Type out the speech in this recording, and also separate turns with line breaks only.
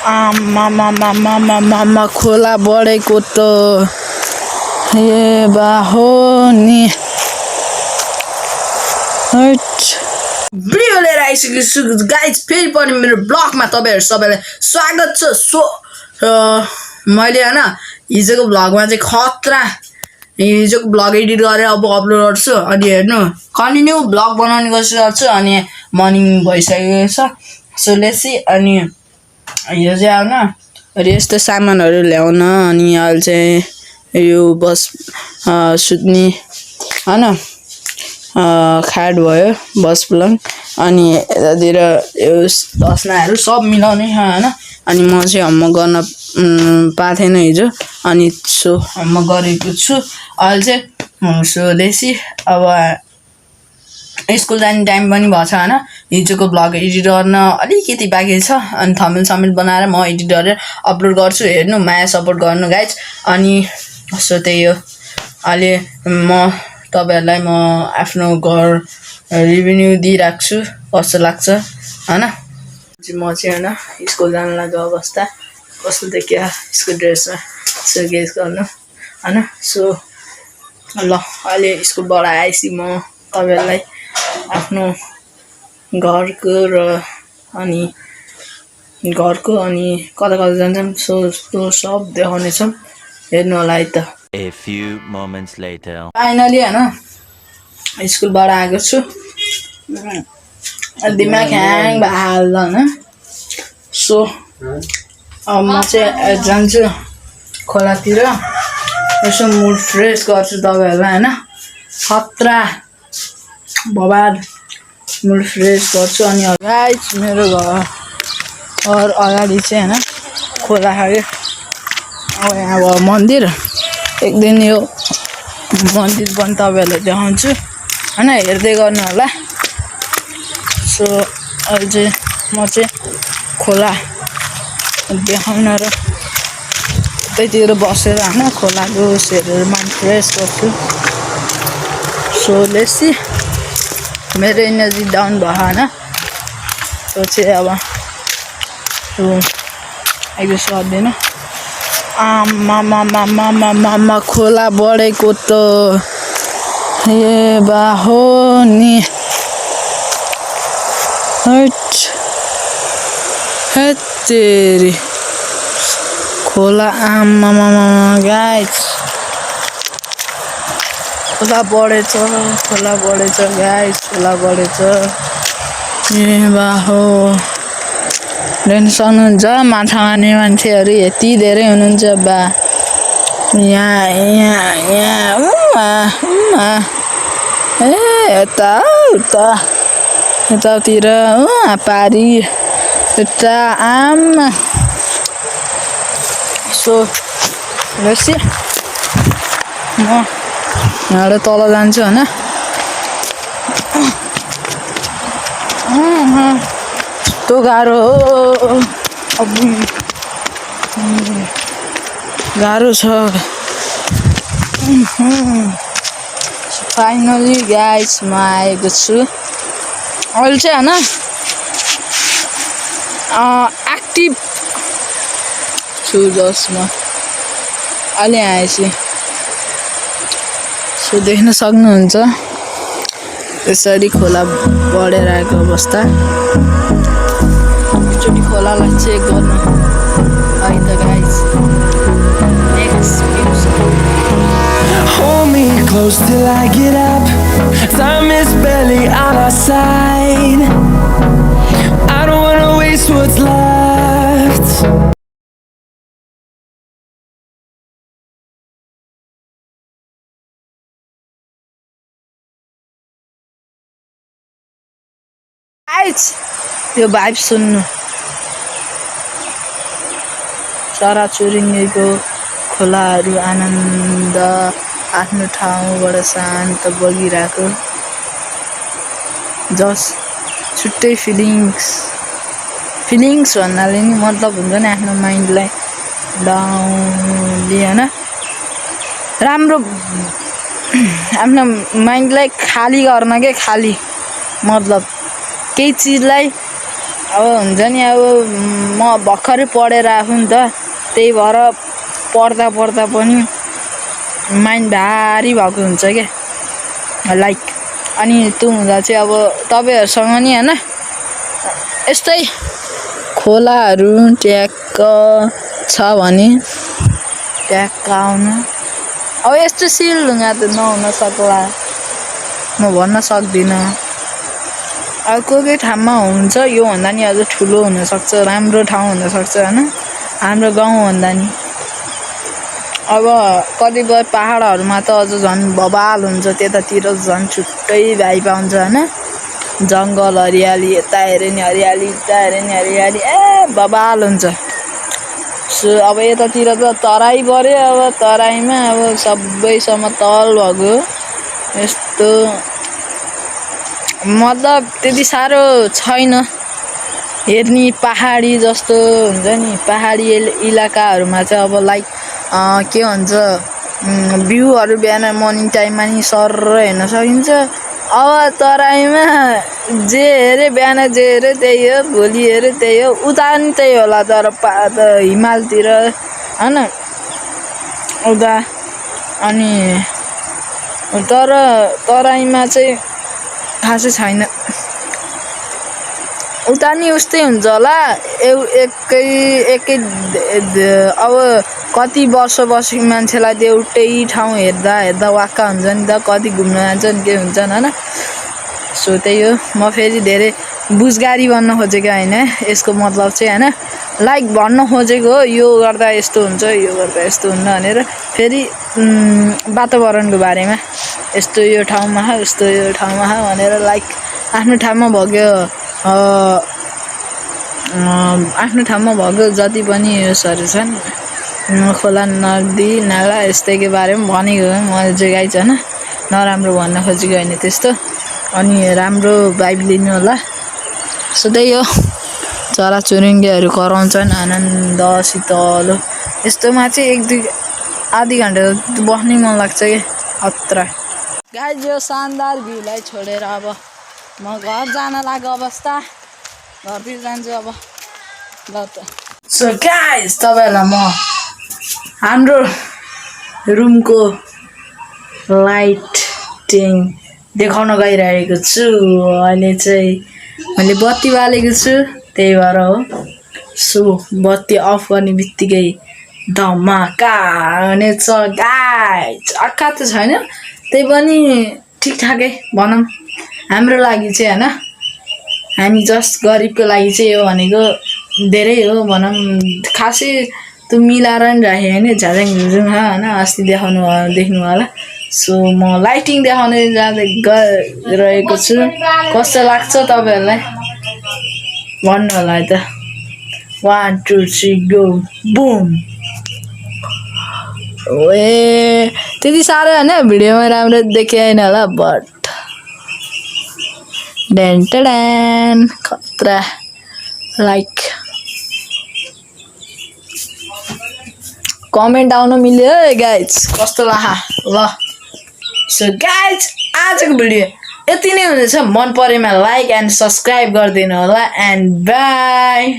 आमा खोला बढेको त ए बा हो नि भिडियो लिएर आइसकेको छु गाइज फेरि पनि मेरो ब्लगमा तपाईँहरू सबैलाई स्वागत छ। सो मैले हैन हिजोको ब्लगमा चाहिँ खतरा हिजोको ब्लग एडिट गरेर अब अपलोड गर्छु अनि हेर्नु कन्टिन्यू ब्लग बनाउने कोसिस गर्छु अनि मर्निङ भइसकेको छ। सो लेट्स सी अनि यो चाहिँ आउन अनि यस्तो सामानहरू ल्याउन अनि अहिले चाहिँ यो बस सुत्ने हैन खाट भयो बस पलङ अनि यतातिर यो दसनाहरू सब मिलाउने हैन। अनि म चाहिँ होमवर्क गर्न पाएको थिएन हिजो अनि सो होमवर्क गरेको छु अहिले चाहिँ। सो लेसी अब स्कुल जाने टाइम पनि भएको छ हैन। हिजोको ब्लग एडिट गर्न अलिकति बाँकी छ अनि थम्बनेल समेत बनाएर म एडिट गरेर अपलोड गर्छु। हेर्नु माया सपोर्ट गर्नु गाइज। अनि सो त्यही हो अहिले म तपाईहरुलाई म आफ्नो घर रिभ्यू दिइराख्छु कस्तो लाग्छ हैन। म चाहिँ हैन स्कुल जान लागेको अवस्था कस्तो देखियो स्कुल ड्रेसमा सो गेस गर्नु हैन। सो ल अहिले स्कुलबाट आएपछि म तपाईहरुलाई आफ्नो घरको अनि कता कता जान्छौँ सो सब देखाउने छौँ हेर्नु होला है त।
A few moments later.
Finally हैन स्कुलबाट आएको छु दिमाग ह्याङ भइहाल्छ हैन। सो अब म चाहिँ जान्छु खोलातिर यसो मुड फ्रेस गर्छु तपाईहरुलाई हैन। खतरा बबाद मुड फ्रेस गर्छु। अनि गाइस मेरो घर अगाडि चाहिँ हैन खोला खायो अब यहाँ भयो मन्दिर एक दिन यो मन्दिर पनि तपाईहरुलाई देखाउँछु हैन हेर्दै गर्नु होला। सो अहिले चाहिँ म चाहिँ खोला देखाउन र त्यतिर बसेर हैन खोलाको हेरेर माइन्ड फ्रेस गर्छु। सो लेट्स सी मेरो एनर्जी डाउन भयो हैन त्यो चाहिँ अब अहिले सक्दैन। आमा खोला बढेको त ए बा हो नि हेतेरी खोला आमा गाइस खोला बढेछ गाइस खोला बढेछ ए बा हो। टेन्सन हुन्छ माछा मार्ने मान्छेहरू यति धेरै हुनुहुन्छ बा यहाँ ए यतातिर पारी यता आमा। सो लेट्स म यहाँबाट तल जान्छु हैन। यस्तो गाह्रो हो अब गाह्रो छ। फाइनली गाइस म आएको छु अहिले चाहिँ हैन एक्टिभ छु जसमा अहिले आएछु। सो देख्न सक्नुहुन्छ यसरी खोला बढेर आएको अवस्था एकचोटि खोलालाई चेक गर्नु है त guys.
Hold me close till I get up. Time is barely on our side. I don't wanna waste what's left.
Guys यो भाइब सुन्नु चराचुरुङ्गीको खोलाहरू आनन्द आफ्नो ठाउँबाट शान्त बगिरहेको जस छुट्टै फिलिङ्स भन्नाले नि मतलब हुन्छ नि आफ्नो माइन्डलाई डाउन हैन राम्रो आफ्नो माइन्डलाई खाली गर्न के खाली मतलब केही चिजलाई अब हुन्छ नि अब म भर्खरै पढेर आएको नि त त्यही भएर पढ्दा पढ्दा पनि माइन्ड भारी भएको हुन्छ क्या लाइक अनि त्यो हुँदा चाहिँ अब तपाईँहरूसँग नि होइन यस्तै खोलाहरू ट्याक्क छ भने ट्याक्क आउनु अब यस्तो सिलढुङ्गा त नहुन सक्ला म भन्न सक्दिनँ अब कोही ठाउँमा हुन्छ योभन्दा नि अझ ठुलो हुनसक्छ राम्रो ठाउँ हुनसक्छ होइन हाम्रो गाउँभन्दा नि अब कतिपय पाहाडहरूमा त अझ झन् बबाल हुन्छ त्यतातिर झन् छुट्टै भाइ पाउँछ होइन जङ्गल हरियाली यता हेऱ्यो नि हरियाली उता हेऱ्यो नि हरियाली ए बबाल हुन्छ सो अब यतातिर त तराई पऱ्यो अब तराईमा अब सबै समतल भएको यस्तो मतलब त्यति साह्रो छैन हेर्ने पहाडी जस्तो हुन्छ नि पहाडी इलाकाहरूमा चाहिँ अब लाइक के भन्छ भ्यूहरू बिहान मर्निङ टाइममा नि सर हेर्न सकिन्छ अब तराईमा जे हेऱ्यो बिहान जे हेऱ्यो त्यही हो भोलि हेऱ्यो त्यही हो उता नि त्यही होला तर हिमालतिर होइन उता अनि तर तराईमा चाहिँ खासै छैन उता नि उस्तै हुन्छ होला एकै अब कति वर्ष बसेको मान्छेलाई त्यो एउटै ठाउँ हेर्दा वाक्क हुन्छ नि त कति घुम्न जान्छन् के हुन्छन् होइन सो त्यही हो म फेरि धेरै बुझगारी भन्न खोजेको होइन यसको मतलब चाहिँ होइन लाइक भन्न खोजेको हो यो गर्दा यस्तो हुन्छ यो गर्दा यस्तो हुन्न भनेर फेरि वातावरणको बारेमा यस्तो यो ठाउँमा यस्तो यो ठाउँमा भनेर लाइक आफ्नो ठाउँमा भएको जति पनि उयोसहरू छन् खोला नदी नाला यस्तैको बारेमा भनेको हो मैले चाहिँ गाइज होइन नराम्रो भन्न खोजेको होइन त्यस्तो अनि राम्रो भाइब लिनु होला सो त्यही हो चराचुरुङ्गीहरू कराउँछन् आनन्द शीतल यस्तोमा चाहिँ आधी घन्टा बस्नै मन लाग्छ कि अत्र गाइज यो शानदार भ्यूलाई छोडेर अब म घर जान लागेको अवस्था घरतिर जान्छु अब ल त सो गाइज तपाईँहरूलाई म हाम्रो रुमको लाइटिङ देखाउन गइरहेको छु अहिले चाहिँ मैले बत्ती बालेको छु त्यही भएर हो सो बत्ती अफ गर्ने बित्तिकै धमाका हुनेछ गाइज अक्का त छैन त्यही पनि ठिकठाकै भनौँ हाम्रो लागि चाहिँ होइन हामी जस्ट गरिबको लागि चाहिँ यो भनेको धेरै हो भनौँ खासै त्यो मिलाएर नि राखेँ होइन झ्याझ्याङ झुझुङ होइन अस्ति देख्नु होला सो म लाइटिङ देखाउने गइरहेको छु कस्तो लाग्छ तपाईँहरूलाई भन्नु होला है त 1 2 3 गो बुम ए त्यति साह्रो होइन भिडियोमा राम्रो देखिएन होला बट डेन खतरा लाइक कमेन्ट आउन मिल्यो है गाइज कस्तो लाग्यो ल सो गाइज आजको भिडियो यति नै हुनेछ मन परेमा लाइक एन्ड सब्सक्राइब गरिदिनु होला एन्ड बाई